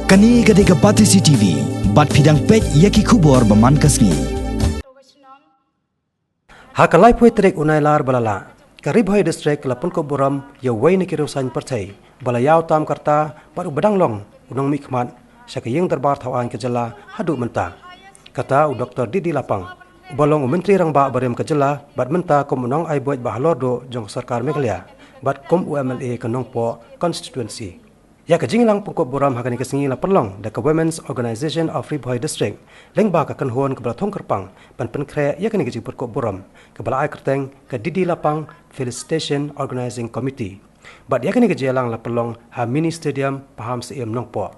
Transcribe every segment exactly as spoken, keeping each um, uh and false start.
Kane ka dei ka Batesi T V, bad phi dang peit ïa ki khubor ba man ka sngi. Ha ka laiphew tarik u Nailar ba la lah, ka Ri Bhoi District ka la pynkup burom ïa uwei na ki riewsaiñ pyrthei ba la ïaw tam ka rta bad uba dang long u nongmihkhmat sha ka Ïing Dorbar Thaw Aiñ ka jylla haduh mynta. Kata u Doctor D D Lapang, uba long u Myntri Rangbah barim ka jylla bad mynta kum u nongai buit ba halor duh jong ka sorkar Meghalaya bad kum u M L A ka Nongpoh constituency. Ïa ka jingïalang pynkup burom ha kane ka sngi la pynlong da ka Women's Organisation of Ri Bhoi District lyngba ka kynhun kaba la thung kyrpang ban pynkhreh ïa kane ka jingpynkup burom, kaba la ai kyrteng ka D D Lapang Felicitation Organising Committee. Bad ïa kane ka jingïalang la pynlong ha Mini Stadium, Pahamsyiem, Nongpoh.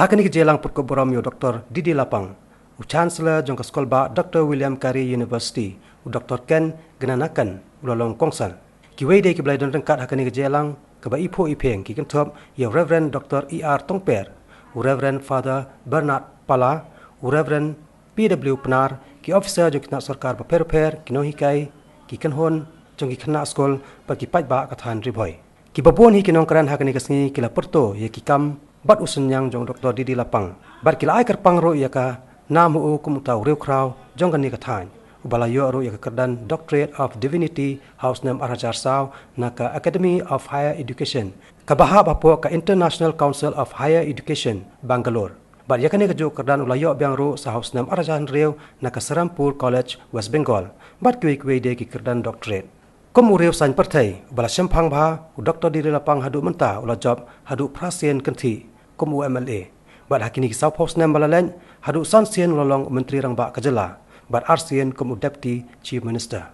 Ha kane ka jingïalang pynkup burom ïa u Doctor D D Lapang, u Chancellor jong ka Skulbah Doctor William Carey University, u Doctor Ken Gnanakan, u la long kongsan. Kiwei de kiba la ïadon ryngkat ha kane ka jingïalang kaba iphuh iphieng ki kynthup ïa u Reverend Doctor E R Tongper, u Reverend Father Bernard Pala, u Reverend P W Pnar, ki officer jong ki tnat sorkar bapher bapher, ki nonghikai, ki kynhun jong ki khynnah skul bad ki paidbah ka thaiñ Ri Bhoi. Kiba bun hi ki nongkren ha kane ka sngi ki la pyrto ïa ki kam bad u synñiang jong u Doctor D D Lapang. Bad ki la ai kyrpang ruh ïa ka nam ha u kum uta u riewkhraw jong kane ka thaiñ, uba la ïoh ruh ïa ka kyrdan Doctorate of Divinity ha u snem ar hajar saw na ka Academy of Higher Education, kaba hap hapoh ka International Council of Higher Education, Bangalore. Bad ïa kane kajuh ka kyrdan u la ïoh biang ruh sa ha u snem ar hajar hynriew na ka Serampore College, West Bengal. Bad kiwei kiwei de ki kyrdan doctorate. Kum u riewsaiñ pyrthei uba la shemphang bha, u Doctor D D Lapang haduh mynta u la jop haduh phra sien kynthih kum u M L A. Bad ha kine ki sawphew snem ba la leit, haduh san sien u la long u Myntri Rangbah ka jylla bad ar sien kum u Deputy Chief Minister.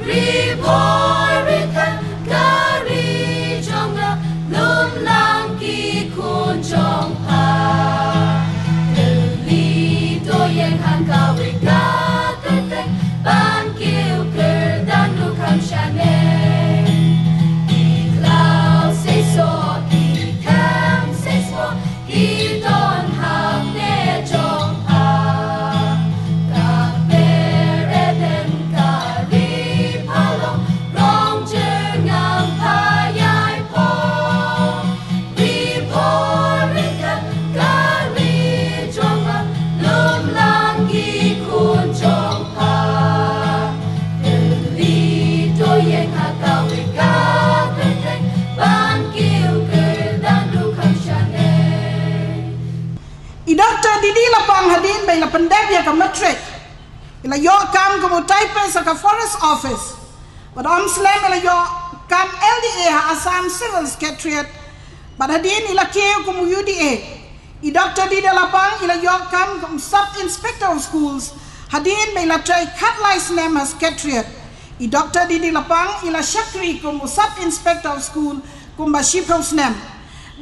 Ri Bhoi ri than ka ri jong nga, lum lang ki khun jong pha. Lili to ïeng ha kawei ka kyrteng, ban kiew kyrdan ruh kham shane. Ki khlaw seisoh, ki them seisoh, ki don hangne jong pha. Ka pyrthei ka ri pha long, rong jyrngam pha ïai pho. Ri Bhoi ri than ka ri jong nga, lum lang ki khun jong pha. Lili to ïeng ha kawei ka kyrteng, ban kiew kyrdan ruh kham shane. I Doctor D D Lapang hadien ba i la pyndep ïa ka matric, i la ïoh kam kum u typist ha ka Forest Office. Bad ym slem i la ïoh kam L D A ha Assam Civil Secretariat. Bad hadien i la kiew kum u U D A. I Doctor D D Lapang i la ïoh kam kum Sub Inspector of Schools hadien ba i la trei khatlai snem ha Secretariat. I Doctor D D Lapang i la shakri kum u Sub Inspector of School kumba shiphew snem.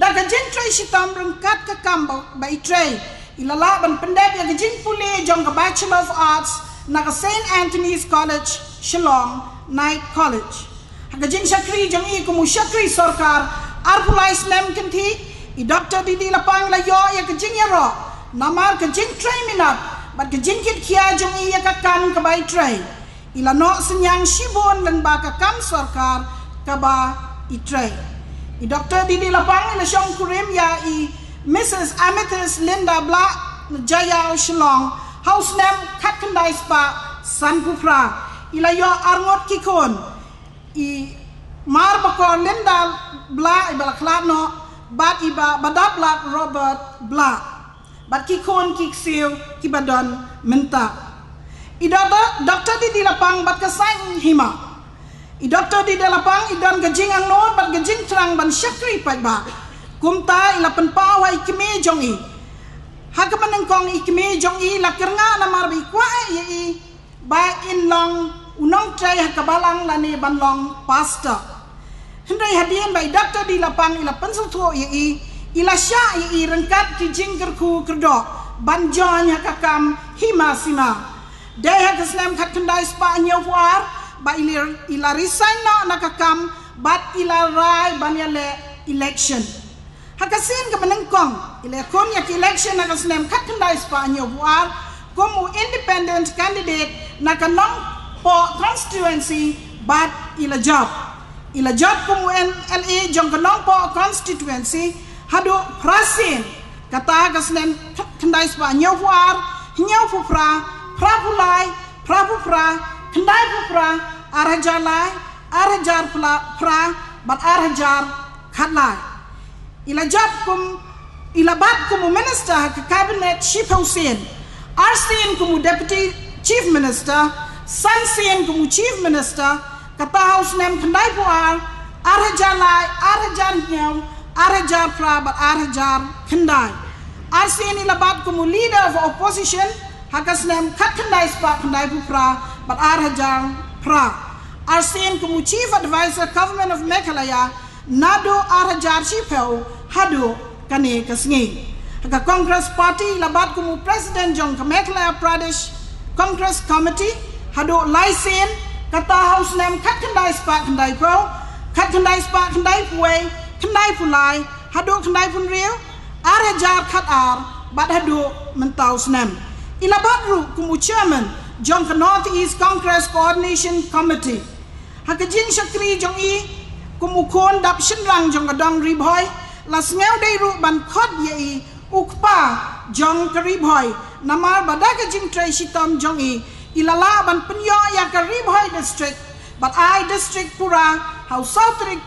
Da ka jingtrei shitom ryngkat ka kam ba, ba i trei, i la lah ban pyndep ïa ka jingpule jong ka Bachelor of Arts na ka Saint Anthony's College, Shillong, Knight College. Ha ka jingshakri jong i kum u shakri sorkar arphew lai snem kynthih, i Doctor D D Lapang la ïoh ïa ka jingïaroh namar ka jingtrei minot bad ka jingkitkhia jong i ïa ka kam kaba i trei. I la noh synñiang shibun lyngba ka kam sorkar kaba i trei. I Doctor D D Lapang i la shongkurim ïa i Missus Amethyst Linda Blah na Jaïaw, Shillong, ha u snem khatkhyndai spah sanphew phra. I la ïoh arngut ki khun. I Marbakor Linda Blah iba la khlad noh, bad i Bah Badablah Robert Blah. Bad ki khun ki ksiew kiba don mynta. I Doctor, Doctor D D Lapang bad ka saiñ Hima. I Doctor D D Lapang i don ka jingangnud bad ka jingthrang ban shakri paidbah. Kumta i la pynpaw ha i kmie jong i. Ha kaba nyngkong i kmie jong i la kyrngah namar ba i kwah eh ïa i ba in long u nongtrei ha ka balang lane ban long pastor. Hynrei hadien ba i Doctor D Lapang i la pynsngewthuh ïa i, i la shah ïa i ryngkat ki jingkyrkhu kyrdoh ban join ha ka kam Hima Sima. Dei ha ka snem khatkhyndai spah hynñiewphew ar ba i la, i la resign noh na ka kam bad i la rai ban ïaleh election. Ha ka sien kaba nyngkong i la ïakhun ïa ka election ha ka snem khatkhyndai spah hynñiewphew ar kum u independent candidate na ka Nongpoh constituency bad i la jop. I la jop kum u M L A jong ka Nongpoh constituency haduh phra sien, kata ha ka snem khatkhyndai spah hynñiewphew ar, hynñiewphew phra, phraphew lai, phraphew phra, khyndaiphew phra, ar hajar lai, ar hajar phra, phra, bad ar hajar khatlai. I la jop kum, i la bat kum u minister ha ka cabinet shiphew sien. Ar sien kum u deputy chief minister, san sien kum u chief minister, kata ha u snem khyndaiphew ar, ar hajar lai, ar hajar hynñiew, ar hajar phra bad ar hajar khyndai. Ar sien i la bat kum u leader of opposition ha ka snem khatkhyndai spah khyndaiphew phra bad ar hajar phra. Ar sien kum u chief advisor government of Meghalaya naduh ar hajar shiphew haduh kane ka sngi. Ha ka Congress Party i la bat kum u president jong ka Meghalaya Pradesh Congress Committee haduh lai sien, kata ha u snem khatkhyndai spah khyndaiphew, khatkhyndai spah khyndaiphew wei, khyndaiphew lai, haduh khyndaiphew hynriew, ar hajar khatar, bad haduh mynta u snem. I la bat ruh kum u chairman jong ka North East Congress Coordination Committee. Ha ka jingshakri jong i kum u khun dap shynrang jong ka dong Ri Bhoi, la sngewdei ruh ban khot ïa i u kpa jong ka Ri Bhoi, namar ba da ka jingtrei shitom jong i, i la lah ban pynïoh ïa ka Ri Bhoi district bad ai district pura ha u saw tarik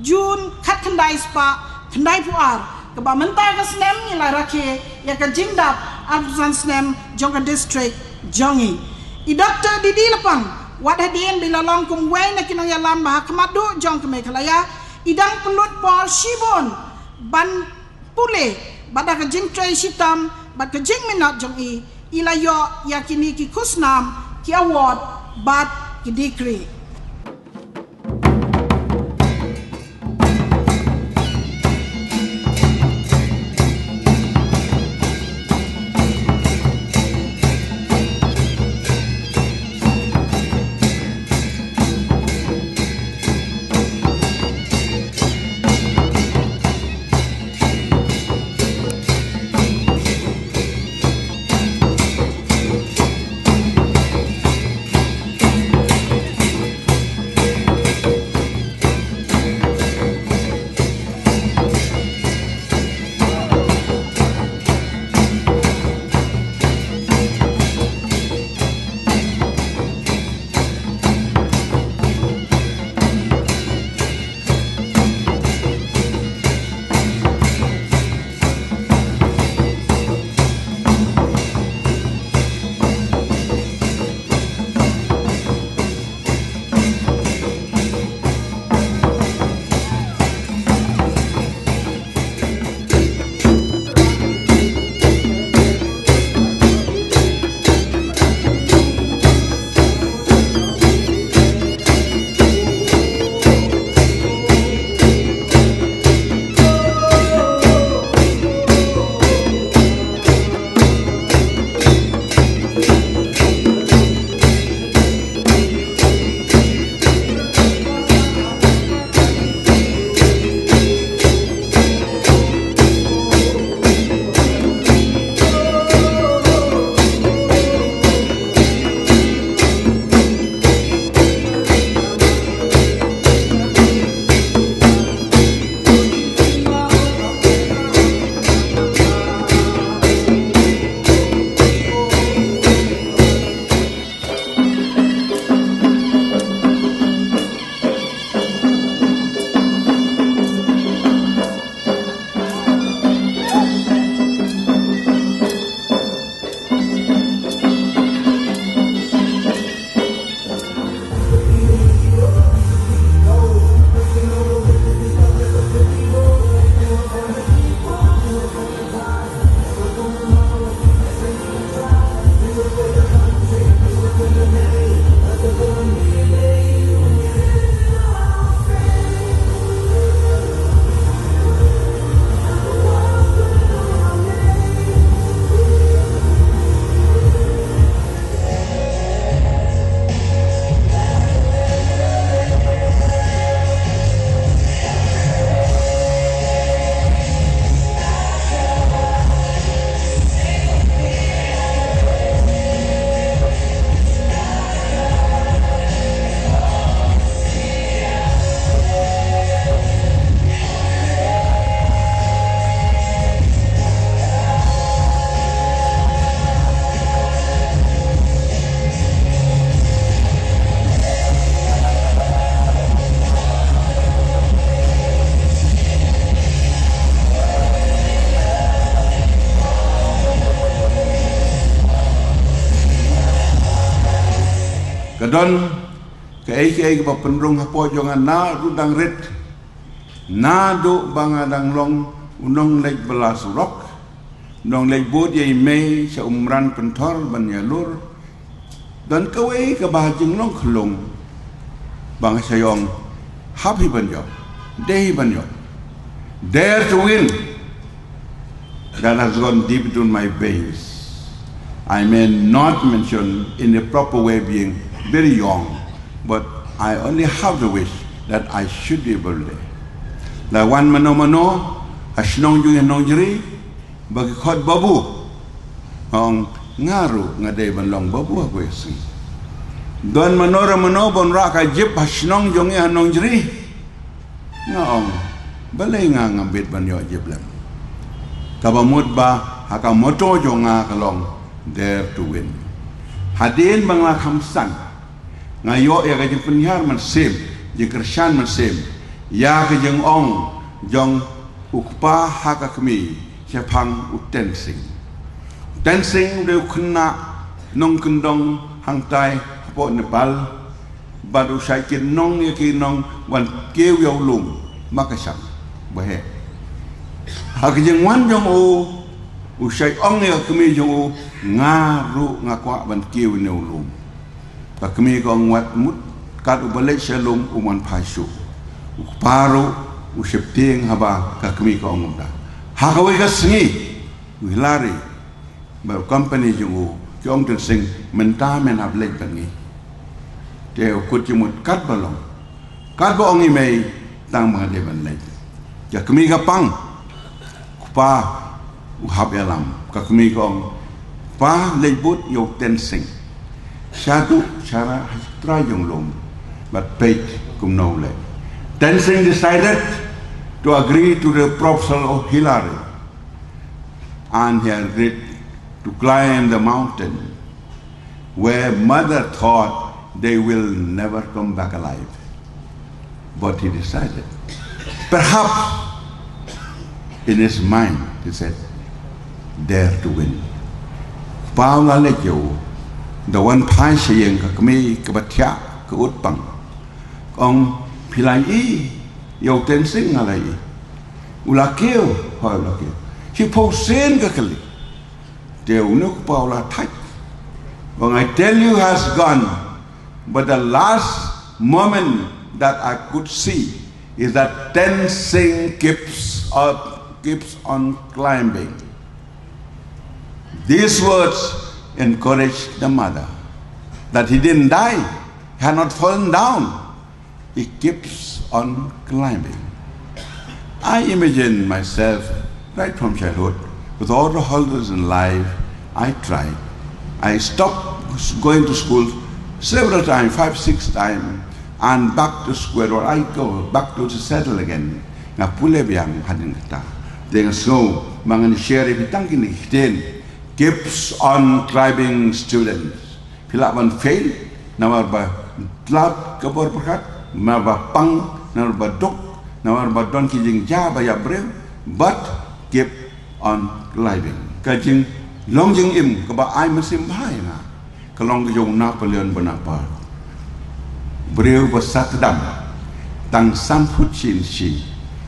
June khatkhyndai spah khyndaiphew ar, kaba mynta ka snem ngi la rakhe ïa ka jingdap arphew san snem jong ka district jong i. I Doctor D D Lapang, wat hadien ba i la long kum uwei na ki nongïalam ba ha khmat duh jong ka Meghalaya, i dang pynlut por shibun ban pule, bad da ka jingtrei shitom bad ka jingminot jong i, i la ïoh ïa kine ki khusnam, ki award bad ki degree. Don kaei kaei kaba pynrung hapoh jong nga naduh dang rit, naduh ba nga dang long u nongleit ba la surok, nongleit bud ïa i mei sha u mrad pynthor ban ïalur. Don kawei kaba ha jinglong khlung ba nga shah ong, hap hi ban ïoh, dei hi ban ïoh. Dare to win. That has gone deep into my veins. I may not mention in a proper way, being very young, but I only have the wish that I should be able to. La wan mano mano ha shnong jong ngi Nongjri, ba ki khot babu. Nga ong, nga ruh nga dei ban long babu ha kawei ka sngi. Don mano re mano ban rah ka jip ha shnong jong ngi ha Nongjri. Nga ong, balei nga ngam bit ban ïoh jip lem? Kaba mut ba ha ka motto jong nga ka long, dare to win. Hadien ba nga la kham san, nga ïoh ïa ka jingpynhiar mynsiem, jingkyrshan mynsiem ïa ka jingong jong u kpa ha ka kmie shaphang u Tensing. Tensing u dei u khynnah nongkyndong hangtai hapoh Nepal, bad u shait kynnong ïa ki nongwan kiew ïa u lum ma ka shang ba heh. Ha ka jingwan jong u, u shait ong ïa ka kmie jong u, nga ruh nga kwah ban kiew ïa une u lum. Ka kmie ka ong wat mut, kat uba leit sha lum u mon phai shuh. U kpa ruh u sheptieng haba ka kmie ka ong kumta. Ha kawei ka sngi u Hilary bad u company jong u ki ong, Tensing, mynta men hap leit bad ngi. Te u kut jingmut kat ba long, kat ba ong i mei, tang ba nga dei ban leit. Ka kmie ka pang, kpa u hap ïalam. Ka kmie ka ong, pa, leit bud ïa u Tensing. Shaduh sharah ha trai jong lum bad peit kumno u leh. Tensing decided to agree to the proposal of Hilary, and he agreed to climb the mountain where mother thought they will never come back alive. But he decided, perhaps in his mind, he said, dare to win. Paw la leh ïa u da wan phai sha ïing ka kmie kaba thiah ka ut pang. Ong, phi la ïohi ïa u Tensing? Nga la ïohi. U la kiew? Hooid, u la kiew. Shiphew sien ka kylli. Te une u kpa u la thait. Ong, I tell you has gone, but the last moment that I could see is that Tensing keeps up, keeps on climbing. These words encouraged the mother that he didn't die, he had not fallen down. He keeps on climbing. I imagine myself right from childhood with all the hurdles in life. I tried. I stopped going to school several times, five, six times, and back to square one. I go back to the saddle again. Nga pule biang hadien kata. Te nga sngew ba ngan share ïa phi tang kine ki ktien. Keeps on climbing, students. Phi lah ban fail namar ba tlot ka bor pyrkhat, namar ba pang, namar ba duk, namar ba don ki jingjia ba ïap briew, but keep on climbing. Ka jinglong jingim kaba ai mynsiem bha ïa nga ka long ka jong u Napoleon Bonaparte. Briew ba sah kdam tang san phut shisien,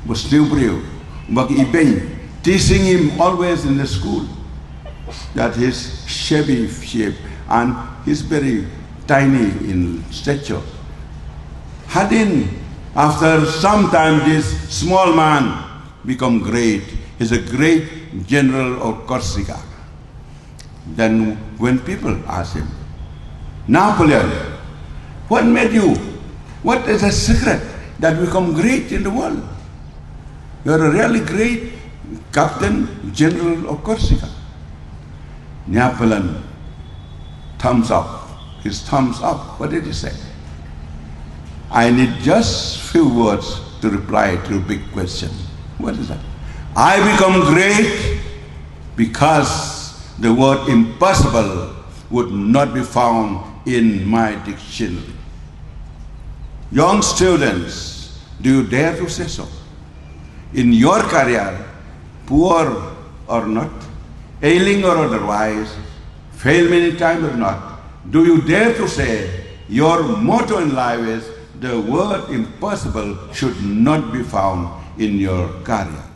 ba sniew briew, ba ki ibeiñ teasing him always in the school that he's shabby shape and he's very tiny in stature. Hadien, after some time, this small man become great. He's a great general of Corsica. Then when people ask him, Napoleon, what made you? What is the secret that become great in the world? You're a really great captain general of Corsica. Napoleon thumbs up, his thumbs up. What did he say? I need just few words to reply to a big question. What is that? I become great because the word impossible would not be found in my dictionary. Young students, do you dare to say so? In your career, poor or not, ailing or otherwise, fail many times or not, do you dare to say, Your motto in life is, "The word impossible should not be found in your career."